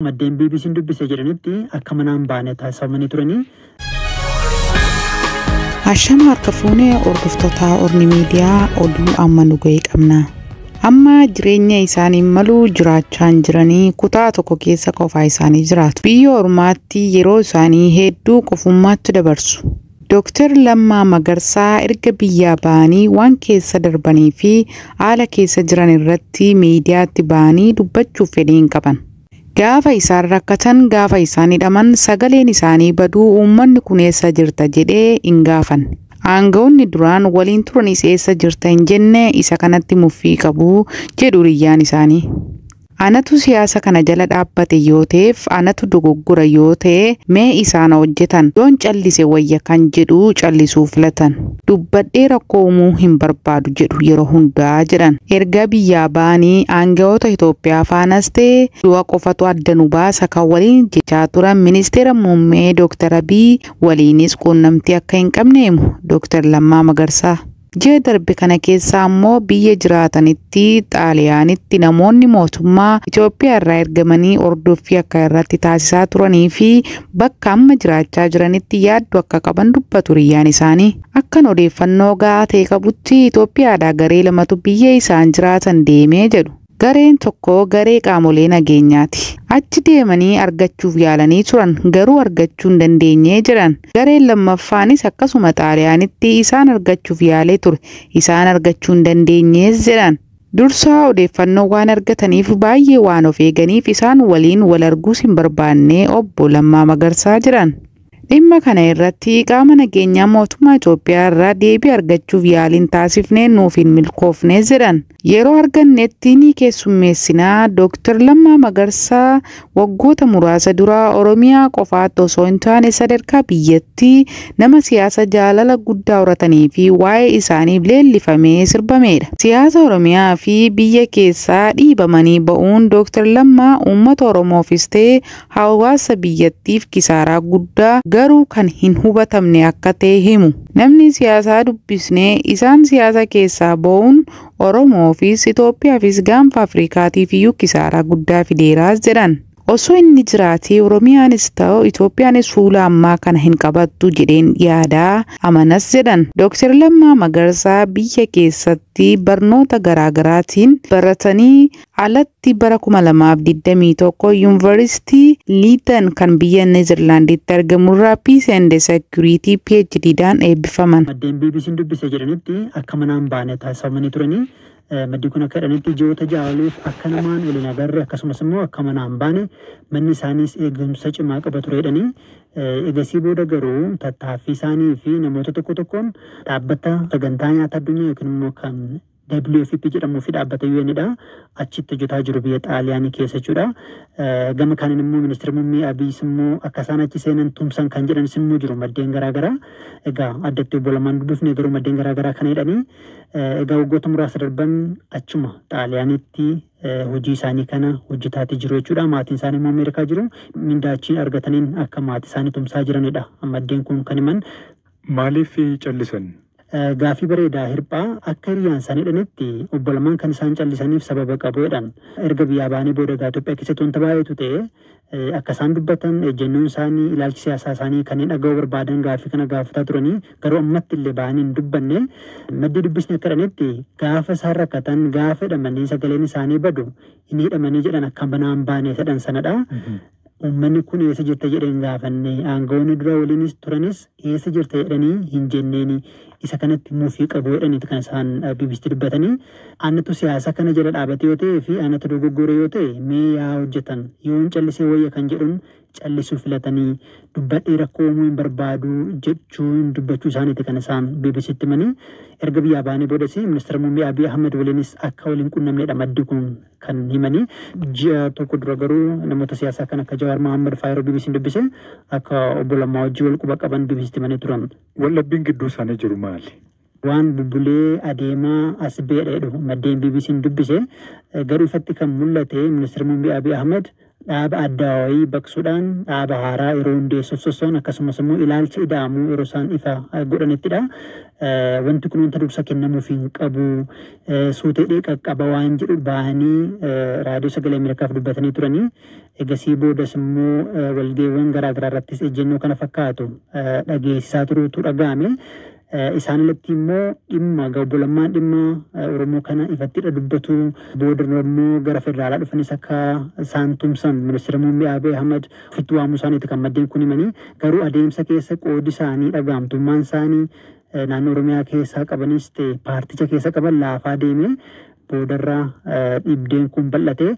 Maddeen BBC'n dubbise jedhanitti akka manaan baane taasifamanii turanii. Ashama harka fuunee hordoftoota Orni Miidiyaa, oduu amma nu ga'e qabna. Amma jireenya isaanii maluu jiraachaa hin jiranii, kutaa tokko keessa qofaa isaanii jiraatu. Biyya ormaatti yeroo isaanii hedduu qofummaatti dabarsu. Dooktar Lammaa Magarsaa erga biyyaa ba'anii waan keessa darbanii fi haala keessa jiran irratti miidiyaatti ba'anii dubbachuuf fedhii hin qaban. Gaafa isaan rakkatan, gaafa isaan hidhaman, sagaleen isaanii baduu, uummanni kun eessa jirta jedhee hin gaafanne. Aangawoonni duraan waliin turanis eessa jirta hin jenne, isa kanatti muffii qabu jedhu hiriyyaan isaanii. Anatu siyaasa kana jala dhaabbate yoo ta'eef, anatu dogoggora yoo ta'e, mee isaan hojjetan, yoon callise wayya kan jedhu callisuu filatan. Dubbadhee rakkoo uumuu hin barbaadu jedhu yeroo hundaa jedhan. Erga biyyaa ba'anii aangawoota Itoophiyaa faanas ta'e, du'a qofatu adda nu baasa kan waliin jechaa turan ministeera muummee Dr. Abiy waliinis quunnamtii akka hin qabne himu Dr. Lammaa Magarsaa. Ji'a darbe kana keessa ammoo biyya jiraatanitti, Xaaliyaanitti, namoonni mootummaa Itoophiyaa irraa ergamanii hordoffii akka irratti taasisaa turanii fi bakka amma jiraachaa jiranitti yaaddoo akka qaban dubbatu hiriyyaan isaanii. Akkan odeeffannoo gahaa ta'e qabutti Itoophiyaadhaa garee lamatu biyya isaan jiraatan deemee jedhu. Gareen tokko garee qaamolee nageenyaati. Achi deemanii argachuuf yaalanii turan, garuu argachuu hin dandeenye jedhan. Gareen lammaffaanis akkasuma Xaaliyaanitti isaan argachuuf yaalee ture. Isaan argachuu hin dandeenyees jedhan. Dursaa odeeffannoo waan argataniif baay'ee waan of eeganiif isaan waliin wal arguus hin barbaanne obbo Lammaa Magarsaa jedhan. Dhimma kana irratti qaama nageenyaa mootummaa Itoophiyaa irraa deebii argachuuf yaaliin taasifnee nuuf hin milkoofne jedhan. Yeroo argannetti ni keessummeessinaa. Dooktar Lammaa Magarsaa waggoota muraasa dura Oromiyaa qofaatti osoo hin taane sadarkaa biyyattii nama siyaasa jaalala guddaa horatanii fi waa'ee isaaniif leellifamee sirbamedha. Siyaasa Oromiyaa fi biyya keessaa dhiibamanii ba'uun Dooktar Lammaa uummata Oromoofis ta'e hawaasa biyyattiif kisaaraa guddaa garuu kan hin hubatamne akka ta'e himu. Namni siyaasaa dubbisnee, isaan siyaasa keessaa ba'uun Oromoofis, Itoophiyaafis, gaanfa Afrikaatiif iyyuu kisaaraa guddaa fideeraas jedhan. Osoo inni jiraatee Oromiyaanis ta'u Itoophiyaanis fuula ammaa kana hin qabattu jedheen yaadaa amanas jedhan. Dooktar Lammaa Magarsaa biyya keessatti barnoota garaagaraatiin baratanii alatti bara 2021 Yuunivarsiitii Liitan kan biyya Neezerlaanditti argamurraa Peace and Security PhDdhaan eebbifaman. Maddeen BBC'n dubbise jedhanitti akka manaan baane taasifamanii turanii. Maddi kun akka jedhanitti ji'oota 6 oliif akka namaan waliin agarre, akkasumas immoo akka manaan baane, manni isaaniis eegumsa cimaa qaba ture jedhanii. Egasii booda garuu tattaaffii isaanii fi namoota tokko tokkoon dhaabbata sagantaa nyaata addunyaa yookiin immoo kan WFP jedhamuu fi dhaabbata UN dha. Achitti hojjetaa jiru biyya Xaaliyaanii keessa jechuudha. Gama kaaniin immoo ministeera muummee Abiyyiis immoo akka isaan achi seenan tumsan kan jedhanis immoo jiru maddeen garaagaraa. Egaa addatti obbo Lammaan dubbifne, garuu maddeen garaagaraa kana jedhanii, egaa waggoota muraasa darban achuma Xaaliyaanitti hojii isaanii kana hojjetaati jiru jechuudha. Maatiin isaanii immoo Ameerikaa jiru. Mindaa achiin argataniin akka maatii isaanii tumsaa jiranidha maddeen kun kan himan. Maaliif callisan? Gaaffii bareedaa, Hirphaa. Akka hiriyaan isaanii jedhanitti obbo Lammaan kan isaan callisaniif sababa qabu jedhan. Erga biyyaa ba'anii booda egaa Itoophiyaa keessatti wanta baay'eetu ta'e, akka isaan dubbatan, ejjennoon isaanii, ilaalchi siyaasaa isaanii kanneen dhaga'uu barbaadan gaaffii kana gaafataa turanii, garuu ammatti illee ba'anii hin dubbanne. Maddii dubbisni akka jedhanitti gaafa isaan rakkatan, gaafa hidhamanii sagaleen isaanii badu, hin hidhamanii jedhan akka manaan baane jedhan sanadha. Uummanni kun eessa jirta jedhee hin gaafanne, aangawoonni dura waliinis turanis eessa jirta jedhanii hin jenneeni, isa kanatti mufii qabu jedhaniiti kan isaan BBCtti dubbatanii. Anatu siyaasa kana jala dhaabate yoo ta'ee fi anatu dogoggore yoo ta'e, mee yaa hojjetan, yoon callisee wayya kan jedhuun callisuu filatanii, dubbadhee rakkoo uumuu hin barbaadu jechuun dubbachuu isaaniiti kan isaan BBCtti himanii. Erga biyyaa ba'anii boodas ministeera muummee Abiy Ahmed waliinis akka waliin qunnamnedha maddi kun kan himanii. Ji'a tokko dura garuu namoota siyaasaa kan akka Jawaar Mohaammed fa'aa yeroo BBC'n dubbise akka obbo Lammaa wajjin wal quba qaban BBCtti himanii turan. Waldhabbiin gidduu isaanii jiru maali? Waan bubbulee adeemaa as beedha jedhu maddeen BBC'n dubbise. Garuu ifatti kan mul'ate ministeera muummee Abiy Ahmed Dhaaba addawaayii baqsuudhaan dhaaba haaraa yeroo hundeessuuf sosso'an, akkasumas immoo ilaalcha ida'amuu yeroo isaan ifa godhanittidha. Wanti kun wanta dursa kennamuuf hin qabu, suuteedhee qaqqaba waan jedhu bahanii raadiyoo Sagalee Ameerikaaf dubbatanii turanii. Egasii boodas immoo walga'iiwwan garaa garaa irrattis ejjennoo kana fakkaatu dhageessisaa turuutu dhaga'ame. Isaan alatti immoo dhimma obbo Lammaan dhimma Oromoo kana ifattidha dubbatu. Booda immoo gara federaalaa dhufanis akka isaan tumsan ministeera muummee Abiy Ahmad ofitti waamuu isaaniiti kan maddeen kun himanii. Garuu adeemsa keessa qoodi isaanii, dhaga'amtummaan isaanii naannoo Oromiyaa keessaa qabanis ta'e paarticha keessa qaban laafaa deemee, boodarra dhibdeen kun bal'ate.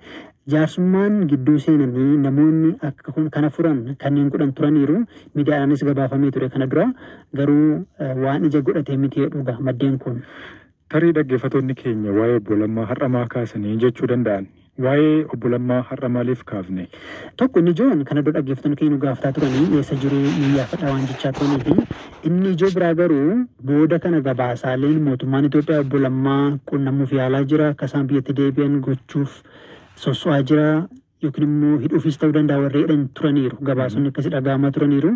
Jaarsummaan gidduu seenanii namoonni akka kana furan kanneen godhan turaniiru, miidiyaadhaanis gabaafamee ture kana dura, garuu waan ija godhatee miti dhuga maddeen kun. Tarii dhaggeeffattoonni keenya waa'ee obbo Lammaa har'a maa kaasanii jechuu danda'an. Waa'ee obbo Lammaa har'a maaliif kaafne? Tokko, inni ijoon kana dura dhaggeeffattoonni keenya nu gaafataa turanii, eessa jiru, nu yaafadha waan jechaa turanii fi inni ijoo biraa garuu booda kana gabaasaaleen mootummaan Itoophiyaa obbo Lammaa qunnamuuf yaalaa jira, akka isaan biyyatti deebi'an gochuuf sosso'aa jira yookiin immoo hidhuufis ta'uu danda'a warri jedhan turaniiru, gabaasonni akkasii dhaga'amaa turaniiru.